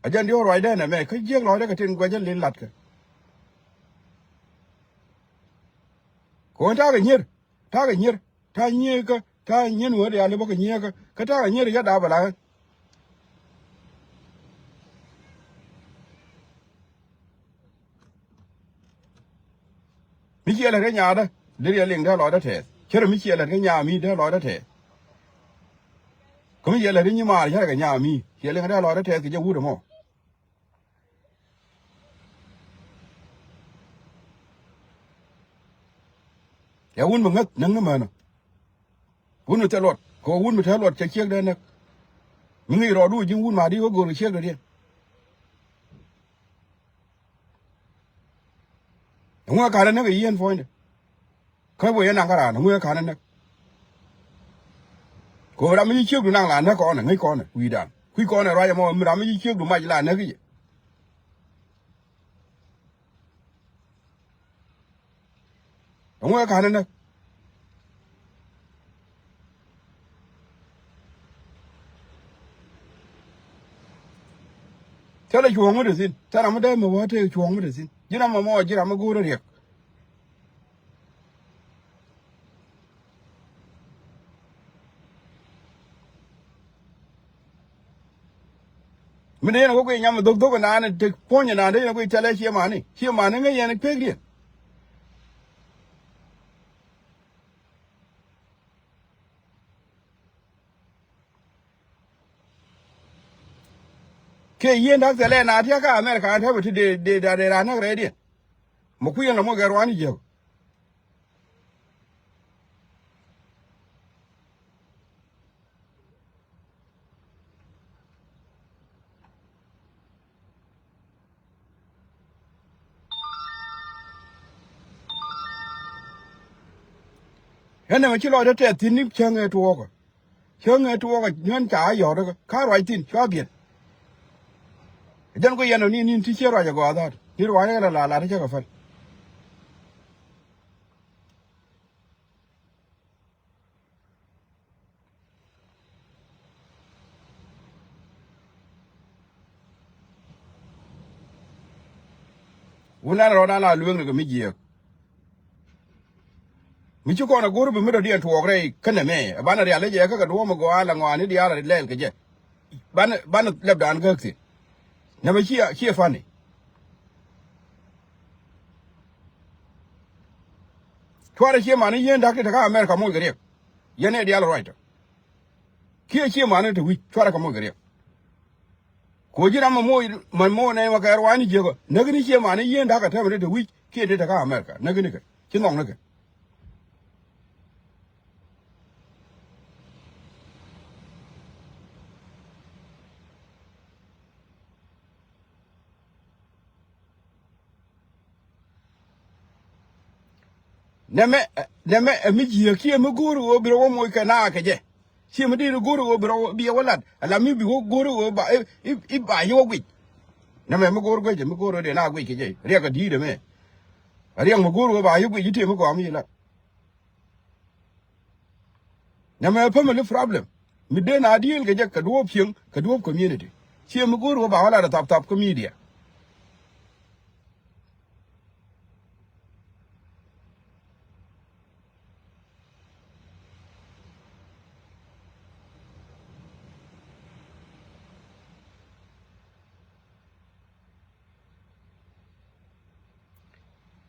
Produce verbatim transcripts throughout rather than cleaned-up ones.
A jɛn diɔ̱ɔ̱k ruacdä ɛn ɛmɛ kä jiäk lɔcdä kɛ tin guɛcä lin latkɛ. Kɛ ɣöö ta̱a̱ kɛ nyier, ta̱a̱ kɛ nyier, ta̱a̱ nyier kä, ta̱a̱ nyier wä diaal i̱ bä kɛ nyier kä, kä ta̱a̱ kɛ nyier i̱ yä da̱a̱ bɛ la̱a̱. Mi ciɛ lät kä nyaadä, dee riɛ liŋ dee lɔcdä tɛɛth. Cärɛ mi ciɛ lät kä nyaa mi dee lɔcdä tɛɛth. Kä mi ciɛ lät kä nyi maar cärɛ kɛ nyaa mi ciɛ liŋ dee lɔcdä tɛɛth kɛ jɛ wut ɛmɔ. Ɛ wun mi ŋäth näk ni mänä. Wun mi thil luɔt kɛ wun mi thil luɔt cɛ ciek dee näk. Mi ŋi̱i̱c rɔɔdu ji̱n wun ma di wä go̱o̱r kɛ ciek dee diɛn. Ɛŋu ɛ ka̱n ɛ näk ɛ yieen puɔ̱nydɛ? Kä wee ɛ naŋ kä raan ɛŋu ɛ ka̱n ɛ näk? Kɛ ɣöö ram mi ci ciekdu naŋ la näk kɔn ɛ ŋäc kɔn ɛ wi̱i̱dan kui̱ kɔn ɛ ruac ɛmɔ mi ram mi ci ciekdu mac la näk i̱ jɛ. Ɛŋu ɛ ka̱n ɛ näk? Thilɛ cuɔ̱ɔ̱ŋ mi te thi̱n, thilɛ ram mi dee mi wä te cuɔ̱ɔ̱ŋ mi te thi̱n. Ji̱n ram ɛmɔ ji̱ ram mi go̱o̱rä riɛk. Mi dee yɛn wä kui̱ nyam dhok dhok naan te puɔ̱ny naan dee yɛn kui̱ tɛlɛ ciɛ mani ciɛ mani ŋäc yɛn pek diɛn. Kiɛ yieen da̱k thilɛ na tiakä America an tɛpɛ ti dee dee dee raan näk rɛɛdiɛn. Mɛ kui̱ yɛn lɔ moc kɛ ruaani jiäk. Ɛn nɛmɛ ci lɔcdä tɛth thi̱n ni cäŋ ɛ tuɔɔkä. Cäŋ ɛ tuɔɔkä ŋän ca yɔ̱ɔ̱t kä ruac thi̱n cua biɛt. Jɛn ku yɛn ɔ ni nin ti ciɛ ruac ɛ gɔaa dhaat ni ruac ɛ la la la ti cä kɛ päl. Wun an rɔɔdan la lueŋni kɛ mi jiääk. Mi ci kɔn a go̱r bi mi dɔ̱diɛn tuɔɔk rɛy kä nɛmɛ ɛ banɛ rial i̱ jɛ kä kɛ duɔ̱ɔ̱m ɛ gɔaa la ŋɔaani diaal a lɛɛl kɛ jɛ. Banɛ banɛ lɛpdan gääk thi̱n. Nɛmɛ ciɛ ciɛ pani. Cuarɛ ciɛ mani yieen da̱k ti te kä America moc kɛ riɛk. Yɛn ɛ diaal ruac tɔ. Kiɛ ciɛ mani te wi̱c cuarɛ kɛ moc kɛ riɛk. Kɛ ɣöö ji̱n ram mɛ moc mɛ moc nɛy mɛ kɛ ruaacni jiäkä näk ni ciɛ mani yieen da̱k kɛ tɛmɛ ti te wi̱c kiɛ ti te kä America näk ni kɛ ci nhɔk ni kɛ. Nɛmɛ nɛmɛ ɛ mi jiääk kiɛ mi go̱o̱r ɣöö bi rɔ wä moc kɛ naak kɛ jɛ. Ciɛ mi dee go̱o̱r ɣöö bi rɔ wä bi ɛ wä lat ala mi bi wä go̱o̱r ɣöö ba i̱ i̱ ba yi wä guic. Nɛmɛ mi go̱o̱r guic mi go̱o̱r ɣöö dee naak guic kɛ jɛ riɛk a di̱i̱t ɛmɛ. A riɛk mi go̱o̱r ɣöö ba yi guic i̱ tëë mi gɔaa mi ci lat. Nɛmɛ family problem mi dee na deal kɛ jɛ kɛ duɔ̱ɔ̱p cieŋ kɛ duɔ̱ɔ̱p community. Ciɛ mi go̱o̱r wä ba wä lat a thap thap kä media.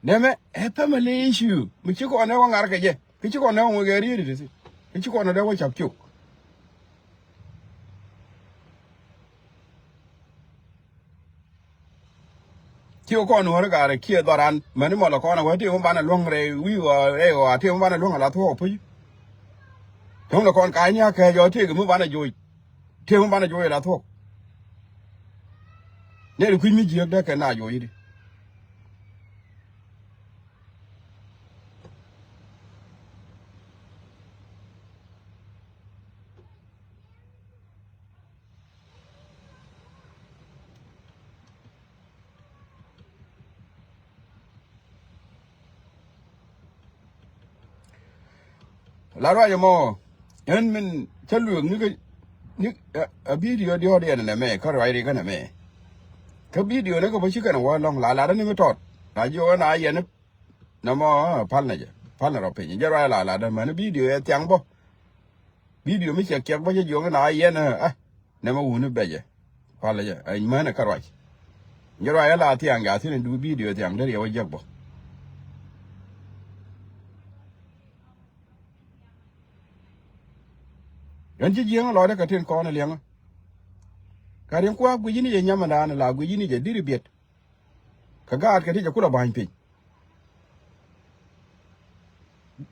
Nɛmɛ ɛ family issue mi ci kɔn ɛ wä ŋar kɛ jɛ. Ki ci kɔn ɛ wä ŋuek ɛ riet iti thi̱n. Ki ci kɔn ɛ dee wä cap cok. Ci kɔn nuɔ̱ɔ̱ri gaarɛ kiɛ dhɔran mäni mɔlɔ kɔn ɛ wä ti wä banɛ luäŋ rɛy wi̱i̱ ɣɔaa rɛy ɣɔaa ti wä banɛ luäŋ ala thuɔ̱k puc. Ti wä lɔ kɔn ka̱ny ni a kɛɛc ɔ ti kɛ mi banɛ joc. Ti wä banɛ joc ala thuɔ̱k. Nɛy ti kui̱c mi jiääk dee kɛ na juɔc i̱di. La ruac ɛmɔ ɛn min cä lueek ni kä ni a bidio diɔ̱ɔ̱diɛn ɛnɛ mɛ kä ruac ri känɛ mɛ. Kä bidio ni kä bä ci kɛn wä lɔŋ la lat ni mi tɔt. Na jiök na yɛn ni nɔmɔ pal na jɛ. Pal na rɔ piny. Jɛ ruac la lat mäni bidio ɛ thiaŋ bä. Bidio mi ciɛk ciɛk bä cɛ jiök na yɛn ɛ. Nɛ mɛ wuni bɛ jɛ. Pal jɛ. Ɛ mäni kä ruac. Jɛ ruac la thiaŋ ja thin du bidio thiaŋ dee riɛw ɛ jiäk bä. Ɣän ci jiäŋ lɔcdä kɛ tin kɔn ɛ liɛŋä. Ka riɛŋ kua̱a̱k guic ni jɛ nyamɛ daanɛ la guic ni jɛ diri biɛt. Kɛ gaat kɛ ti jɛ kulɛ ba̱ny piny.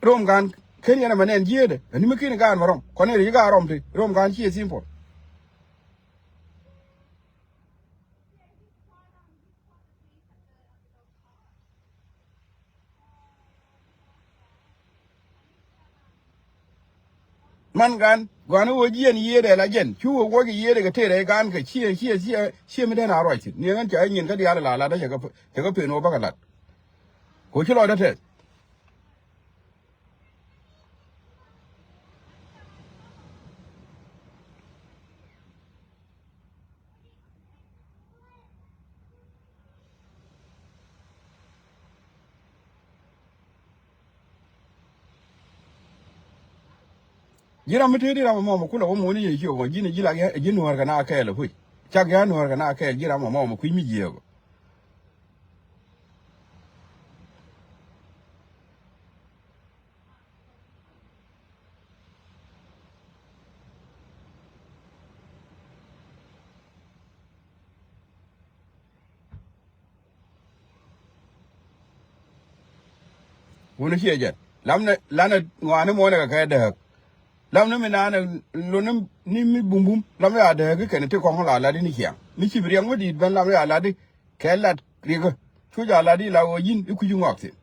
Rom gaan ken yɛn ɛmɛ nɛn jiëëdɛ ɛni mi kin gaan mɛ rɔm kɔn ɛ ri gaat rɔm ti rom gaan ciɛ simple. Man gan guani wä jiɛn yiëëdɛ la jɛn cu wä wä jiɛn yiëëdɛ kɛ tëë rɛy gan kɛ ciɛ ciɛ ciɛ ciɛ mi den a ruac thi̱n ni ɣän ca nyin kä diaal la lat cɛ kä pen wä bäkɛ lat. Ku ci lɔcdä tɛth. Ji̱ ram mi tëëdi ram ɛmɔ mɛ kulɛ wä muɔ̱ɔ̱ni yɛ ciök mɔ ji̱n ji̱ lak ji̱ nuäär kɛ na kɛɛl ɛ puc. Cak yɛ nuäär kɛ na kɛɛl ji̱ ram ɛmɔ mɛ kui̱ mi jiääk. Wuni ciɛ jɛn lamnɛ lanɛ ŋɔaani muɔnɛ kɛ kɛ dääk. Lamnɛ mi naanɛ luni ni mi bumbum lamnɛ a dääk kɛn ti kɔŋ la lat ni ciaŋ mi ci bi riɛŋ mi di̱i̱t ben lamnɛ a lat. Kɛ lat rikä cu jɛ a lat i̱ la ɣöö yi̱n i̱ kui̱c i̱ ŋɔak thi̱n.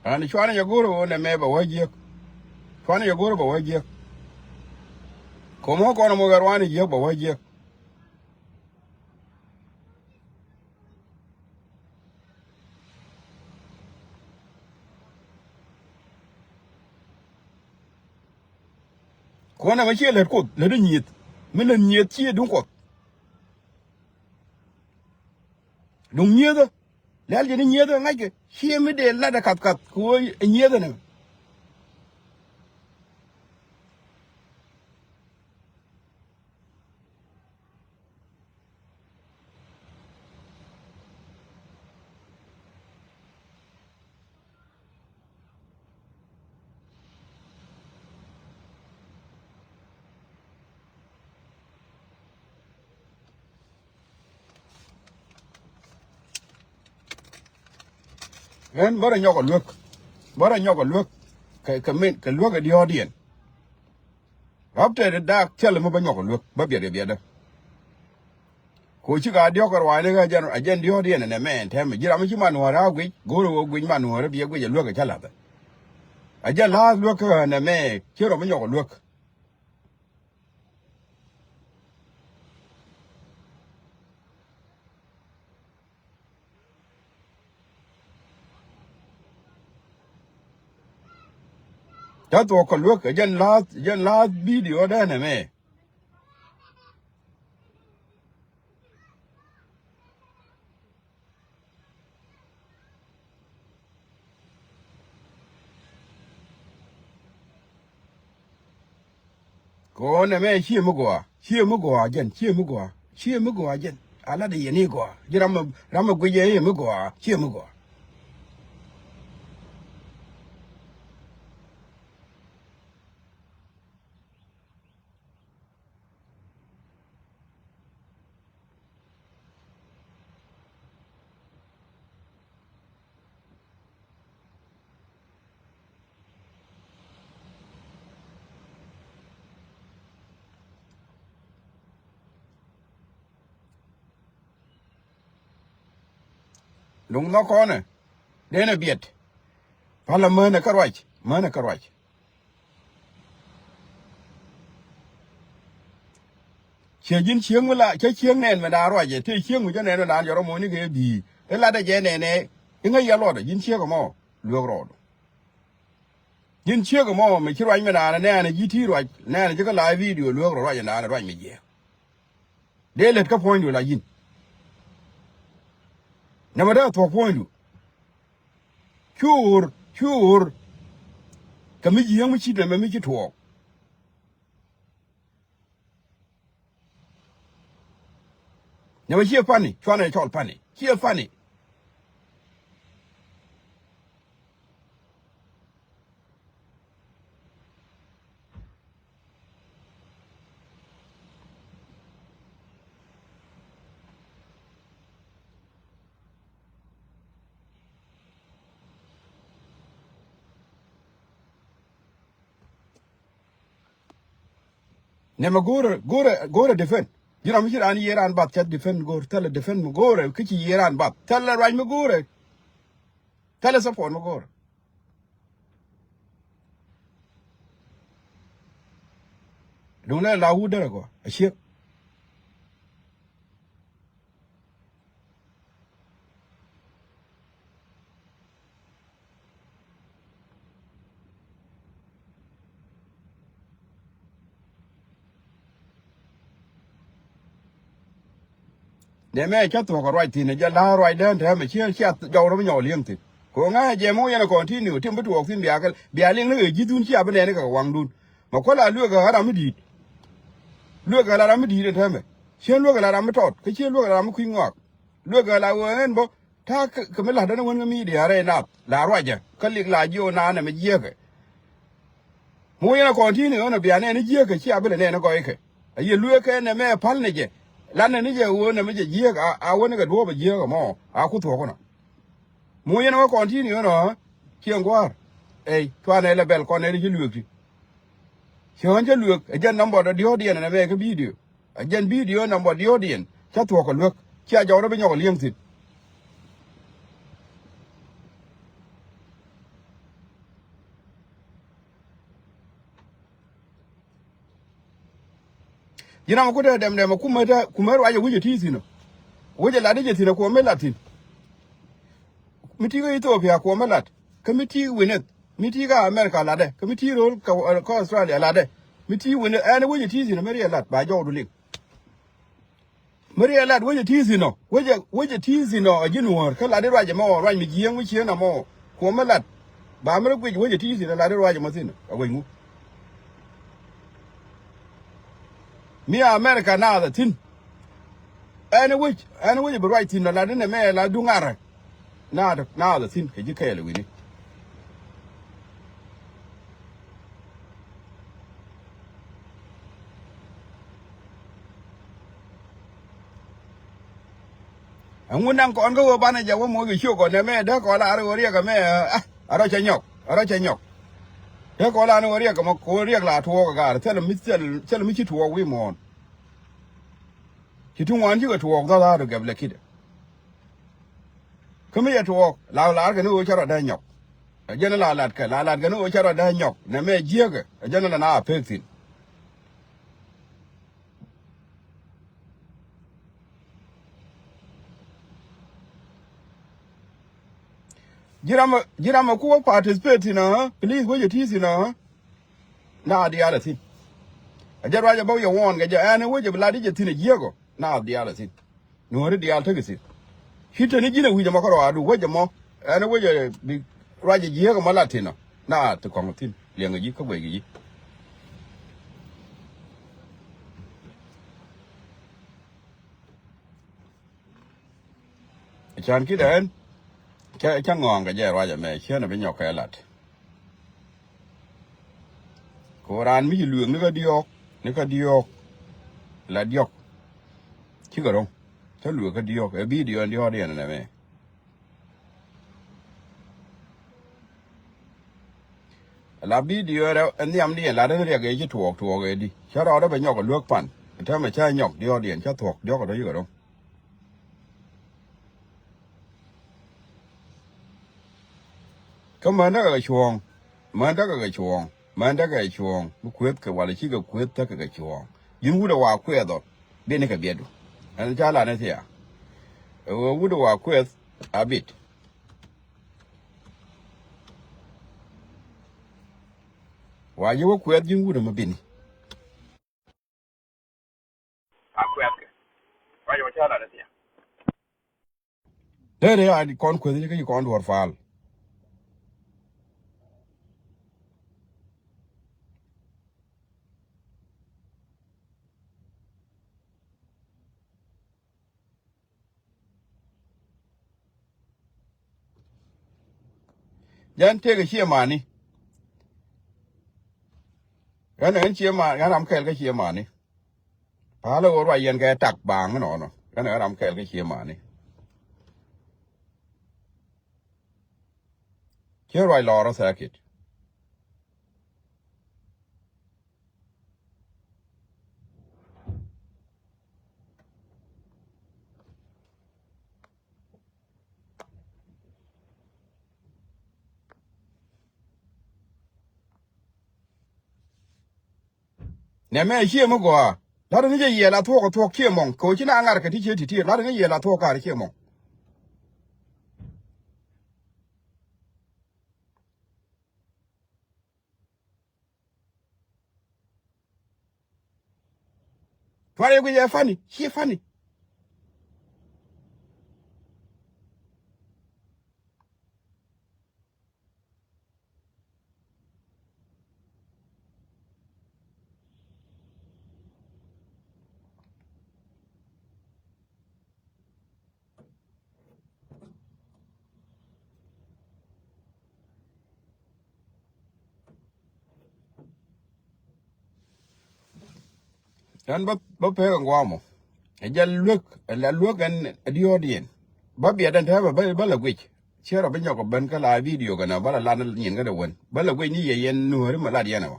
Ani cuanɛ jɛ go̱r ɣöö nɛ mɛ bɛ wä jiäk. Cuanɛ jɛ go̱r bɛ wä jiäk. Ko̱mä kɔn mɔ kɛ ruani jiäk bɛ wä jiäk. Kuɔn ɛmɛ ciɛ lät Kuoth lät di nyieth mi lät nyieth ciɛ duŋ Kuɔth. Duŋ nyiethä lɛl jɛ ni nyiethä ŋa̱ckɛ ciɛ mi dee latdɛ kath kath kɛ ɣöö nyiethä nɛ. Ɣän bä rɔ nyɔk ɛ luek bä rɔ nyɔk ɛ luek kɛ kɛ min kɛ luek ɛ diɔ̱ɔ̱diɛn. Rap tɛt daak thil mi bä nyɔk ɛ luek bä biɛt kɛ biɛtdä. Ko ci ka diɔ̱k kɛ ruaacni kä jɛn a jɛn diɔ̱ɔ̱diɛn ɛnɛ mɛ ɛn tɛmɛ ji̱ ram mi ci man nuɔ̱ɔ̱rä a guic go̱o̱r ɛ ɣöö guic man nuɔ̱ɔ̱rä biɛ guic ɛ luek ɛ cä la̱thɛ. A jɛn la̱a̱th luek kä ɛnɛ mɛ ci rɔ mi nyɔk ɛ luek. Ca thuɔ̱k kɛ luek ɛ jɛn last jɛn last video dɛn ɛmɛ. Kɛ ɣöö nɛmɛ ciɛ mi gɔaa, ciɛ mi gɔaa jɛn, ciɛ mi gɔaa, ciɛ mi gɔaa jɛn. A lat i̱ yɛn i̱ gɔaa ji̱ ram mi, ram mi guic i̱ mi gɔaa, ciɛ mi gɔaa. Luŋ nhɔk kɔnɛ denɛ biɛt. Palä mänɛ kä ruac, mänɛ kä ruac. Cɛ ji̱n cieŋ mi la, cä cieŋ nɛn mɛ daan ruacɛ, tëë cieŋ mi cä nɛn mɛ daan jɔrɔ mɔni kɛ bi̱i̱. I̱ latdɛ jɛ nɛnɛ, i̱ ŋäc yɛ luɔtdɛ, ji̱n ciek ɛmɔ, luek rɔɔdu. Ji̱n ciek ɛmɔ, mi ci ruac mɛ daan nɛɛnɛ ji̱ ti ruac, nɛɛnɛ ji̱ kä la video, luek rɔ ruac ɛn daan ruac mi jiɛɛk. Dee lät kä puɔ̱nydu la ji̱n. Nɛmɛ dee thuɔ̱k puɔ̱nydu. Cu ɣor, cu ɣor. Kɛ mi ji̱ yäŋ mi ci nɛmɛ mi ci tuɔɔk. Nɛmɛ ciɛ pani, cuanɛ cɔl pani. Ciɛ pani. Nɛmɛ go̱o̱rɛ, go̱o̱rɛ, go̱o̱rɛ defend. Ji̱n ram mi ci raan yiëë raan bath ca defend go̱o̱r, thilɛ defend mi go̱o̱rɛ, kä ci yiëë raan bath. Thilɛ ruac mi go̱o̱rɛ. Thilɛ support mi go̱o̱rɛ. Duŋ lɛ la wut derɛ gɔaa, a ciek. Nɛmɛ cä thuɔ̱k ɛ ruac thi̱n, ɛ jɛ la̱a̱ ruacdä ɛn täämɛ, ciɛ, ciɛ jɔw rɔ mi nyɔk li̱eŋ thi̱n. Kɛ ɣöö ŋa̱cä jɛ mi wä yɛn ɛ continue, tim bi tuɔɔk thi̱n bia kɛ, bia liŋ ni ɣöö ji̱thun cia bi nɛɛni kɛ waŋdun. Mɛ kuäl a lueek ɛ ram mi di̱i̱t. Lueek ɛ la ram mi di̱i̱t ɛn täämɛ. Cien lueek ɛ la ram mi tɔt, kä cien lueek ɛ la ram mi kui̱ny ŋɔak. Lueek ɛ la ɣöö ɛn bä, ta̱a̱ kɛ, kɛ mi la̱tdä ni wän kä media rɛy nath, la ruacä, kä lik la jiök naan ɛmɛ jiääkɛ. Mi wä yɛn a continue ɣän a bia nɛɛni jiääkɛ, cia bi lɛ nɛɛni gɔykɛ. A yɛ lueekɛ nɛmɛ pal ni jɛ, lat nɛni jɛ ɣöö nɛmɛ jɛ jiääk, a, a wä ni kɛ duɔ̱ɔ̱p a jiääk ɛmɔ, a ku thuɔ̱k ɣän a. Mi wä yɛn a wä continue ɣän a, ciɛ ŋua̱a̱r. Ey, cuanɛ lɛ bɛl kɔn nɛni ci lueek ti. Ci ɣän cä lueek, ɛ jɛn number dɔ diɔ̱ɔ̱kdiɛn ɛn ɛmɛ kä video. A jɛn video number diɔ̱ɔ̱kdiɛn, cä thuɔ̱k kɛ luek, cia jɔwdä bi nyɔk li̱eŋ thi̱n. Ji̱n ram kut ɛ dɛm dɛm ɛ kumɛ tɛ, kumɛ ruac ɛ wi̱c ɛ ti thi̱n ɔ. Wi̱c ɛ lat i̱ jɛ thi̱n ɛ kuɔmɛ lat thi̱n. Mi ti kä Ethiopia kuɔmɛ lat. Kä mi ti wi̱neth. Mi ti kä America latdɛ. Kä mi ti ro̱l kä, kä Australia latdɛ. Mi ti wi̱neth ɛn ɛ wi̱c ɛ ti thi̱n ɛ mi riɛ lat ba jɔwdu liŋ. Mi riɛk lat wecɛ ti̱i̱ thi̱n ɔ, wecɛ, wecɛ ti̱i̱ thi̱n ɔ, a ji̱ nuɔ̱ɔ̱r, kä lat i̱ ruac ɛmɔ, ruac mi jiääk mi cieen ɛmɔ, kuɔmä lat. Ba mi rɔ guic wecɛ ti̱i̱ thi̱n ɔ, lat i̱ ruac ɛmɔ thi̱n ɔ, a wec ŋu? Mi America naath ɛ thi̱n. Ɛn ɛ wec, ɛn ɛ wec ɛ bi ruac thi̱n ɔ, lat i̱ nɛmɛ ɛ lat duŋ ŋa̱rä. Naath, naath ɛ thi̱n kɛ ji̱ kɛɛl ɛ wi̱ni. Ɛŋu naŋ kɔn kä ɣöö banɛ jɛ wä moc kɛ ciök ɔ nɛmɛ dee kɔn la ar ɣöö riɛk ɛmɛ, ah, a rɔ cɛ nyɔk, a rɔ cɛ nyɔk. Dee kɔn la ar ɣöö riɛk ɛmɔ kɛ ɣöö riɛk la tuɔɔk ɛ gaar thilɛ mi, thil, thilɛ mi ci tuɔɔk wi̱i̱ muɔ̱ɔ̱n. Ci ti ŋuan cikɛ tuɔɔk dhɔl ar ɣöö gɛp lɛ ki̱dɛ. Kä mi yɛ tuɔɔk la lar kɛ ni ɣöö cä rɔ dee nyɔk. Ɛ jɛn la latkɛ, la latkɛ ni ɣöö cä rɔ dee nyɔk nɛmɛ jiääkɛ, ɛ jɛn la na a pek thi̱n. Ji̱ ram, ji̱ ram ɛ ku wä participate thi̱n ɛ, please wecɛ ti̱i̱ thi̱n ɛ. Na diaal ɛ thi̱n. Ɛ jɛ ruac ɛ bä wiɛ wɔɔn kɛ jɛ ɛn ɛ wecɛ bi lat i̱ jɛ thi̱n ɛ jiääk ɔ. Na diaal ɛ thi̱n. Nuɔ̱ɔ̱ri diaal tekɛ thi̱n. Ci te ni ji̱n ɛ wi̱c ɛmɔ kärɔaadu wec ɛmɔ. Ɛn ɛ wec ɛ bi ruac ɛ jiääk ɛmɔ la thi̱n ɔ. Na ti kɔ̱ŋ thi̱n. Liɛŋɛ ji̱ kä guɛckɛ ji̱. Can ki̱dɛ ɛn. Cä, cä ŋɔ̱a̱ŋ kɛ jɛ ruac ɛmɛ. Ciɛn ɛ bi nyɔk kɛ lat. Kɛ ɣöö raan mi ci lueek ni kä diɔ̱ɔ̱k, ni kä diɔ̱ɔ̱k, la diɔ̱k. Cikɛ ro̱ŋ. Cä lueek kä diɔ̱ɔ̱k, ɛ bidio ɛn diɔ̱ɔ̱kdiɛn ɛn ɛmɛ. La bidio ɛn nhiamdiɛn la den riɛk ëë ci tuɔɔk, tuɔɔk ëë di. Cä rɔɔdä bɛ nyɔk ɛ luek pan. Täämɛ cä nyɔk diɔ̱ɔ̱kdiɛn cä thuɔ̱k, diɔ̱k ɛ tɔ̱ cikɛ ro̱ŋ. Kä män tekɛ kɛ cuɔ̱ɔ̱ŋ, män tekɛ kɛ cuɔ̱ɔ̱ŋ, män tekɛ kɛ cuɔ̱ɔ̱ŋ, mi kueth kɛ walɛ cikɛ kueth tekɛ kɛ cuɔ̱ɔ̱ŋ. Ji̱n wut ɛ wa kuɛth ɔ. Bini kɛ biɛtdu. Ɛn ca lan ɛ thia. Ɛ ɣöö wut wa kueth a bit. Wa ji̱ wä kueth ji̱n wut ɛmɛ bini. A kuɛth kɛ. Ruac wä cä lat ɛ thia. Dee dee a kɔn kueth ni kä ci kɔn duɔr faal. Jɛn tëëkɛ ciɛ mani. Ɣän ɣän ciɛ mani, ɣän ram kɛɛl kä ciɛ mani. Palä ɣöö ruac yɛn kɛ tak baaŋ nɔnɔ. Ɣän ɣän ram kɛɛl kä ciɛ mani. Ciɛ ruac lɔɔrä thɛɛkit. Nɛ mɛ ciɛ mi gɔaa. La̱t ni jɛ yiɛl a thuɔk a thuɔk ciɛ mɔŋ. Kɛ ɣöö ci na ŋa̱r kɛ ti ciɛ ti̱ti̱. La̱t ni yiɛl a thuɔk ka̱r ciɛ mɔŋ. Tuar yɛ guic ɛ funny, ci funny. Ɛn bä, bä pek ɛn guamɔ. Ɛ jɛ luek, ɛ la luek ɛn ɛ diɔ̱ɔ̱diɛn. Bä biɛt ɛn täämɛ bä, bä la guic. Ciɛ rɔ bi nyɔk ɛ ben kä la video kɛnɛ bä la lan nyin kä dee wen. Bä la guic ni yɛ yɛn nuääri mɛ lat yɛn ɛ wä.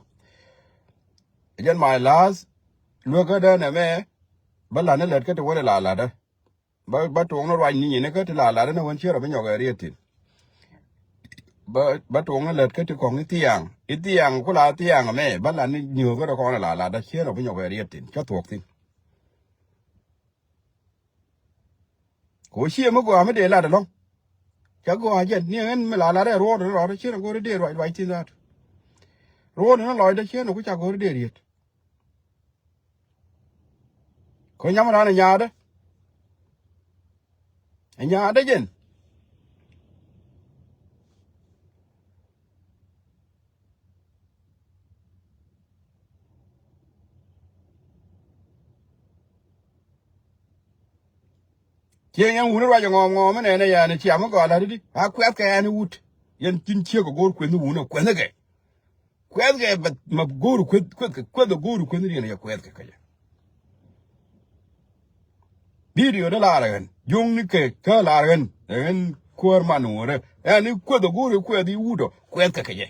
Ɛ jɛn my last luek kä dee nɛ mɛ bä lan ni lät kä ti wen ɛ la latdä. Bä, bä tuɔŋni ruac ni nyin kä ti la latdä ni wen ciɛ rɔ bi nyɔk ɛ riet thin. Bä, bä tuɔŋni lät kä ti kɔŋ i̱ thiaŋ. I̱ thiaŋ ku la thiaŋ mɛ bä lat ni nyuɔ̱k kä ti kɔn ɛ la latdä ciɛ rɔ bi nyɔk ɛ riet thin. Cä thuɔk thin. Kɛ ɣöö ciɛ mi gɔaa mi dee lat ɛlɔ̱ŋ. Cä gɔaa jɛn ni ɣän mi la lat ɛ ruɔɔdɛ ni rɔɔdɛ ciɛ rɔ go̱ri dee ruac ruac thin dhaat. Ruɔɔdɛ ni lɔcdɛ ciɛ rɔ ku ca go̱ri dee riet. Kɔ nyam raan ɛ nyaadä. Ɛ nyaadä jɛn. Ciɛ yɛn wuni ruac ɛ ŋɔɔm ŋɔɔm inɛnɛ yɛn ɛ ciam mi gɔaa la̱t i̱di a kuɛth kɛ ɛn i̱ wut. Yɛn cin ciek ɛ go̱o̱r kueth ni wuni ɛ kueth ni kɛ. Kuɛth kɛ bɛ ma go̱o̱r kueth, kueth kɛ, kueth kɛ go̱o̱r kueth ni riɛn yɛ kuɛth kɛ kɛ jɛ. Video dee lar ɣän juŋni kɛ kä lar ɣän ɛ ɣän kuäär man wurɛ ɛn i̱ kueth ɛ go̱o̱r i̱ kuɛth i̱ wut ɔ kuɛth kɛ kɛ jɛ.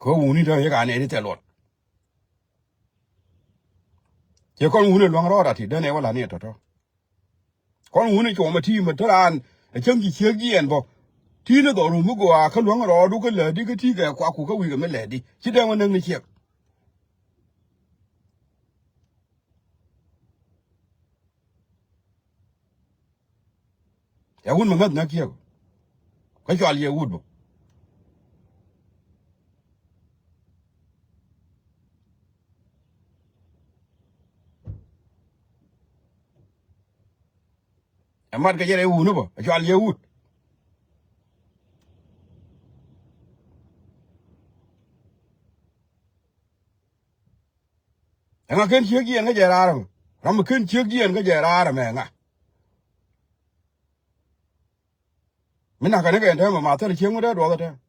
Kä wuni tɔ yek anɛ ni thɛl luɔt. Cɛ kɔn wuni luaŋ rɔɔd ati däni wala ni tɔtɔ. Kɔn wuni cuɔmɛ ti mɛ te raan ɛ cäŋ ci ciek jiɛn bɔ. Ti ni dhɔru mi gɔaa kä luaŋ rɔɔdu kä lädi kä ti kɛ kuaku kä wi̱i̱ kɛ mi lädi ci dee wä näk ni ciek. Ɛ wut mi ŋäth näk ciek. Kä cual yɛ wut bä. Ɛ mat kɛ jɛ rɛy wuni bä ɛ cual yɛ wut. Ɛŋa ken ciek jiɛn kä jɛ raar ɛmɛ? Ram mi ken ciek jiɛn kä jɛ raar ɛmɛ ɛŋa? Mi nakä ni kɛ ɛn täämɛ ma thil ciek mi dee duɔth ɛ täämɛ.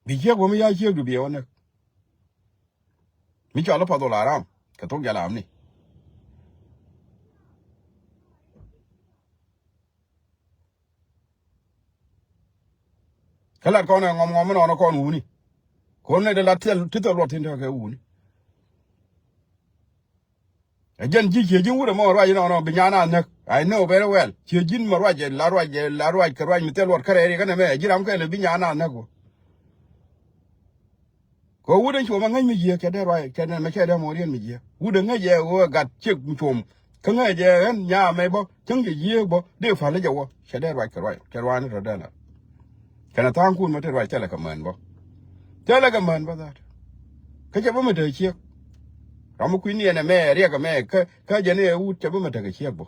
Bi ciek wä mi ya ciek du biɛ wä näk. Mi cɔal i̱ path wä la ram kɛ thok jɛ lamni. Kä lat kɔn ɛ ŋɔm ŋɔm mi nɔnɔ kɔn wuni. Kɔn nɛy dee la ti thil luɔt thi̱n tekɛ kɛ wuni. Ɛ jɛn ji̱ ciɛ ji̱n wut ɛmɔ ruac inɔnɔ bi nyan a näk. I know very well. Ciɛ ji̱n mɛ ruac ɛ la ruac ɛ la ruac kɛ ruac mi thil luɔt kärɛ riɛk ɛn ɛmɛ ɛ ji̱ ram kɛl ɛ bi nyan a näk wä. Kɛ wut ɛn cuɔmɛ ŋäc mi jiääk cɛ dee ruac cɛ dee mɛ cɛ dee mɔ riɛn mi jiääk. Wut ɛ ŋäc ɛ ɣöö ɛ gat ciek mi cuɔm. Kä ŋäc ɛ ɣän nyaamɛ bä cäŋ jɛ jiääk bä dee päl jɛ wä cɛ dee ruac kɛ ruac cɛ ruac ni tɔ dee la. Kɛnɛ tha̱a̱ŋkun mɛ te ruac thilɛ kɛ män bä. Thilɛ kɛ män bä that. Kä cɛ bä mɛ te ciek. Ram mi kui̱ ni ɛn ɛmɛ riɛk ɛmɛ kä kä jɛ ni ɛ wut cɛ bä mɛ te kɛ ciek bä.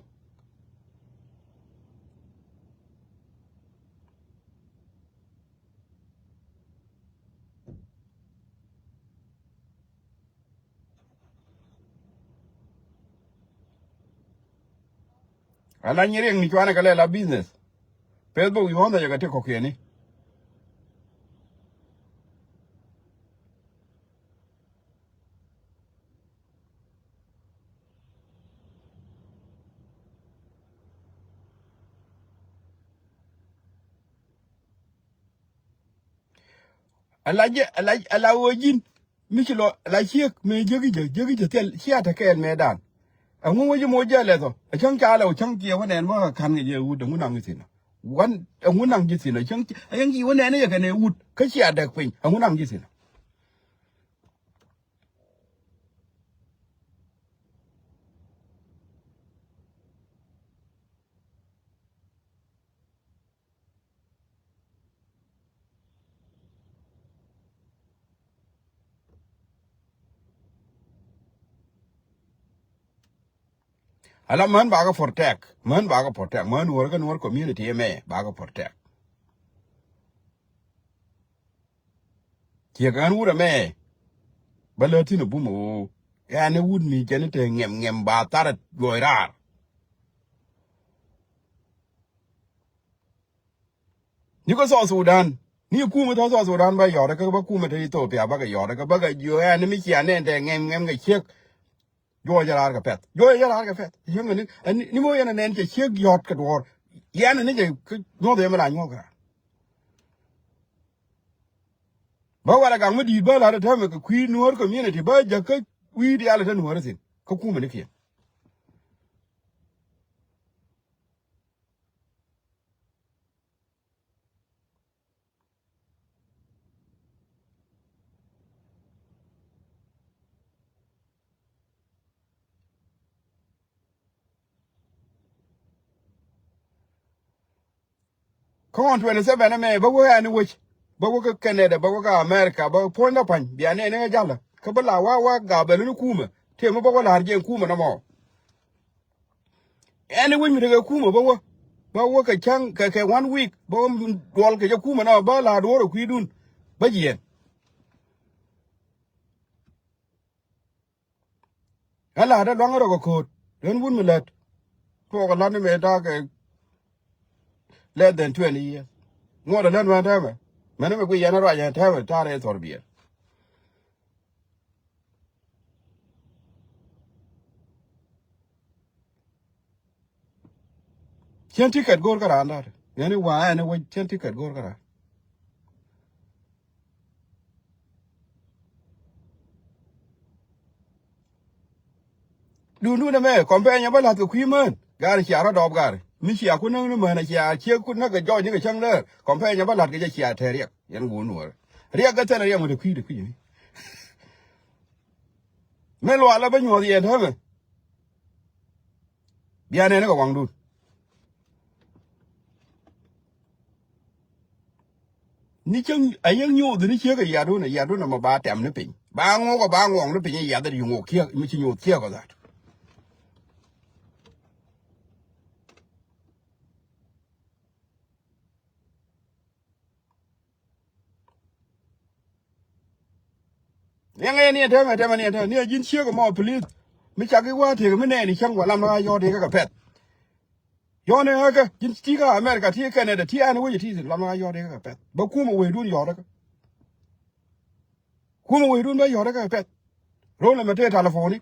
Ala nyi riɛk ni cuanɛ kɛ lɛ la business. Facebook yuɔ̱nɛ jɛ kɛ ti kɔkiɛni. Ala jɛ ala ala ɣöö ji̱n mi ci lɔ ala ciek mëë jiäki jɛ jiäki jɛ thil cia te kɛɛl mëëdan. Ɛŋu wä ji̱ moc jɛ lɛth ɔ ɛ cäŋ ca lɛ wä cäŋ ciɛ wä nɛn wä ka̱n kɛ jɛ wut ɛŋu naŋ ji̱ thi̱n ɔ. Wan ɛŋu naŋ ji̱ thi̱n ɔ cäŋ ci ɛ cäŋ ci wä nɛn ɛ jɛ kɛn ɛ wut kä cia dɛk piny ɛŋu naŋ ji̱ thi̱n ɔ. Ala män bakɛ protect, män bakɛ protect, män Nuɔr kä Nuɔr community ɛmɛ bakɛ protect. Ciɛ kɛ ɣän wut ɛmɛ bä lät thi̱n ɛ bum ɛ ɣöö ɛn ɛ wut mi jɛn ɛ te ŋɛm ŋɛm ba tharɛ juɔc raar. Ni kä South Sudan ni kumɛ tɔ̱ South Sudan bä yɔt kä bä kumɛ te Ethiopia bä kɛ yɔt kä bä kɛ jiö ɛn mi cia nɛn te ŋɛm ŋɛm kɛ ciek. Juɔc raar kɛ pɛth juɔc raar kɛ pɛth. Yäŋ ni ni mo yɛn a nɛn cɛ ciek yɔt kɛ duɔr. Yɛn ni cɛ nyuɔth yɛn mi la nyuɔth kɛ raar. Bä wɛl a gaŋ mi di̱i̱t bä lat a täämɛ kɛ kui̱ Nuɔr community bä jäk kä wi̱i̱ diaal a te Nuɔr thi̱n kä kumɛ ni kiɛn. Kä on twenty seven ɛmɛ bä wä ɛn wec bä wä kä Canada bä wä kä America bä puɔ̱nydä pa̱ny bia nɛn ɛ jalä kä bä la wa wa gabɛl ni kumä tëë mi bä wä la̱r jɛ kumä nɔmɔ. Ɛn i̱ wec mi tekɛ kumä bä wä bä wä kɛ cäŋ kɛ kɛ one week bä wä duɔl kɛ jɛ kumä na bä la duɔ̱ɔ̱r ɛ kui̱dun bä jiɛn. Ɛ la dee luaŋ rɔ kɛ ko̱o̱t den wut mi lät. Tuɔɔk ɛ la̱t ni mëë ta̱a̱ kɛ less than twenty years. Ŋuɔt ɛ lät mɛn täämɛ mɛn ni mi guic yɛn ɛ ruac yɛn täämɛ ta̱a̱ rɛy thɔr biɛɛr. Cien ticket go̱o̱r kä raan da̱t. Yɛn i̱ wa̱a̱ ɛn i̱ wec cien ticket go̱o̱r kä raan. Dundun ɛmɛ kɔmpɛny ɛ bä la̱th kɛ kui̱ mään. Gaari cia rɔ dɔɔp gaari mi cia ku näk ni mään ɛ cia ciek ku näk kɛ jɔɔc ni kɛ cäŋ lɛɛr kɔmpɛny ɛ bä la̱th kɛ jɛ cia tɛɛr riɛk. Yɛn guun nuɔɔr riɛk kɛ thɛn riɛk mi te kui̱ te kui̱ ni. Mëë luaal ɛ bä nyuɔth yɛn täämɛ. Bia nɛn kɛ waŋdun. Ni cäŋ a yäŋ nyoth ni ciek a yadun a yadun a ma ba tɛm ni piny ba ŋok a ba ŋuɔŋ ni piny a yadh a di ŋok kiɛk mi ci nyoth kiɛk a that. Liɛŋɛ ni ɛn tɛmɛ tɛmɛ ni ɛn tɛmɛ ni ɛ ji̱n ciek ɛmɔ please. Mi cak i̱ wa̱a̱ tëëk mi nɛɛni cäŋ wä lam ni ɣa̱c yɔ̱ɔ̱t i̱ kä kɛ pɛth. Yɔ̱ɔ̱n i̱ ɣäkä ji̱n ti kä America ti Canada ti ɛn wec ti lam ni ɣa̱c yɔ̱ɔ̱t i̱ kä kɛ pɛth bä kumɛ wecdun yɔ̱ɔ̱t i̱kä. Kumɛ wecdun bä yɔ̱ɔ̱t i̱kä kɛ pɛth. Ro̱l ɛmɛ tëë taliponi.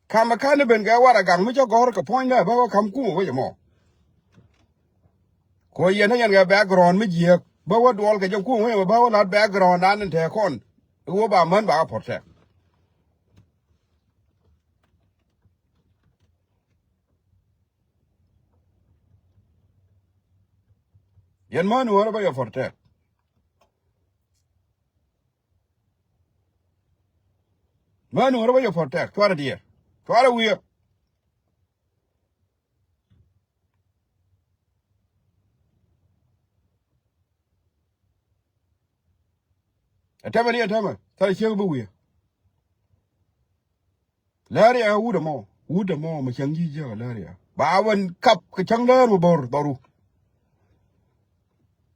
Kam ɛ ka̱n i̱ ben kɛ warɛgak mi cä gɔ̱r kɛ puɔ̱nydä bä wä ka̱m kumɛ wec ɛmɔ. Kɛ ɣöö yɛn ɛ yɛn kɛ background mi jiääk. Bä wä duɔl kɛ jɛ kuɔ̱ŋ wee bä wä lat background dan in te kɔn. I̱ wä ba män ba kɛ protect. Yɛn män wä rɔ bä yɛ protect. Män wä rɔ bä yɛ protect. Cuarɛ diɛɛr. Cuarɛ wiɛ. Ɛ tɛmɛ ni ɛ tɛmɛ. Thilɛ ciek bi wiɛ. Lääri ɛ wut ɛmɔ. Wut ɛmɔ mi cäŋ ji̱ jiäk ɛ lääri ɛ. Ba wän kap kɛ cäŋ lääri mi bo̱r dhɔru.